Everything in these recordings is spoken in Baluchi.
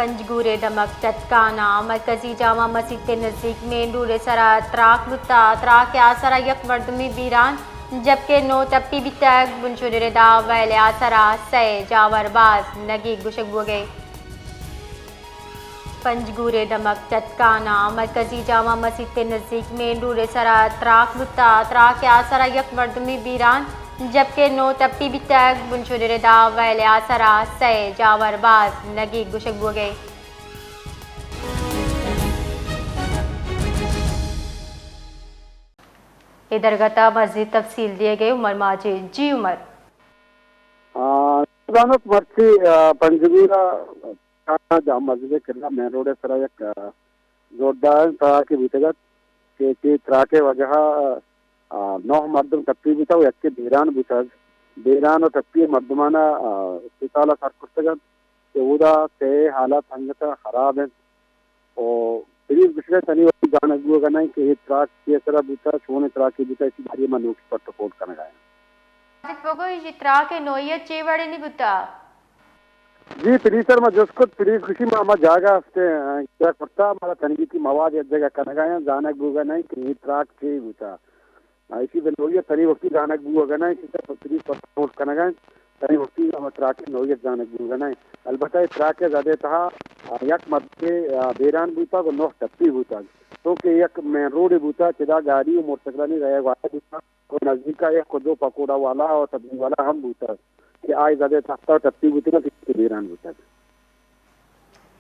پنجگور ءِ دمگ چتکان ءَ مرکزی جامع مسیت ءِ نزیک مین روڈ ءِ سرا تراک بوتا۔ تراک ءِ آسرا یک مردمے بیران، جبکہ نو ٹپی بیتگ۔ بنچو نردا ویل ءِ آسرا سئے جاور باز نگیگ گوشگ بوگ ءَ۔ پنجگور ءِ دمگ چتکان ءَ مرکزی جامع مسیت ءِ نزیک مین روڈ ءِ سرا تراک بوتا۔ تراک ءِ آسرا یک مردمے بیران، جبکہ نو ٹپی بیتگ۔ بنچو نردا ویل ءِ آسرا سئے جاور باز نگیگ گوشگ بوگ ءَ۔ اے درگت ءَ مزید تفصیل دیگ ءَ عمر ماجد۔ جی عمر۔ آ، زانوک مرچی، آ، پنجگور ءَ جامع مسجد ءِ کرا مین روڈ ءِ سرا یک، آ، زورداریں تراکے بوتگ ات کہ چہ تراک ءِ وجہ ءَ، آ، نو مردم ٹپی بوتگ ءُ یکے بیران بوتگ۔ بیران ءُ ٹپی مردمان ءَ، آ، اسپتال ءَ سر کرتگ انت کہ اودا سئے حالات انگت ءَ خراب انت۔ ءُ پولیس گوشگ ءَ تنی وقتی زانگ بوگ ءَ نہ انت کہ اے تراک چی سرا بوتگ، چونیں تراکے بوتگ، ایشی باری ءَ ما نوکی پٹ ءُ پول کنگ ءَ ایں۔ ماجد بگو، ایشی تراک ءِ نوعیت چے وڑیں بوتگ؟ جی، پولیس ءَ ما جست کت، پولیس گوشی ما، ما جاگہ است ایں، کرا کرتا، مارا تنیگتی مواد یک جاگہ کنگ ءَ ایں، زانگ بوگ ءَ نہ انت کہ اے تراک چے بوتگ۔ آ، ایشی بہ نوعیت تنی وقتی زانگ بوگ ءَ نہ انت، ایشی سر پہ پولیس پٹ ءُ پول کنگ ءَ انت، تنی وقتی ہما تراک ءِ نوعیت زانگ بوگ ءَ نہ انت۔ البتہ اے تراک ءِ زد ءِ تہا، آ، یک مردمے، آ، بیران بوتگ ءُ نو ٹپی بوتگ، چونکہ یک مین روڈے بوتگ، چدا گاڑی ءُ موٹرسائیکلانی رایگ والا بوتگ ءُ نزیک ءَ یک ءُ دو پکوڑا والا ءُ سبزی والا ہم بوتگ کہ آئی زد ءِ تہا ٹپی بوتگ ءُ بیران بوتگ۔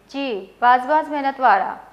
جی، باز باز منتوار آں۔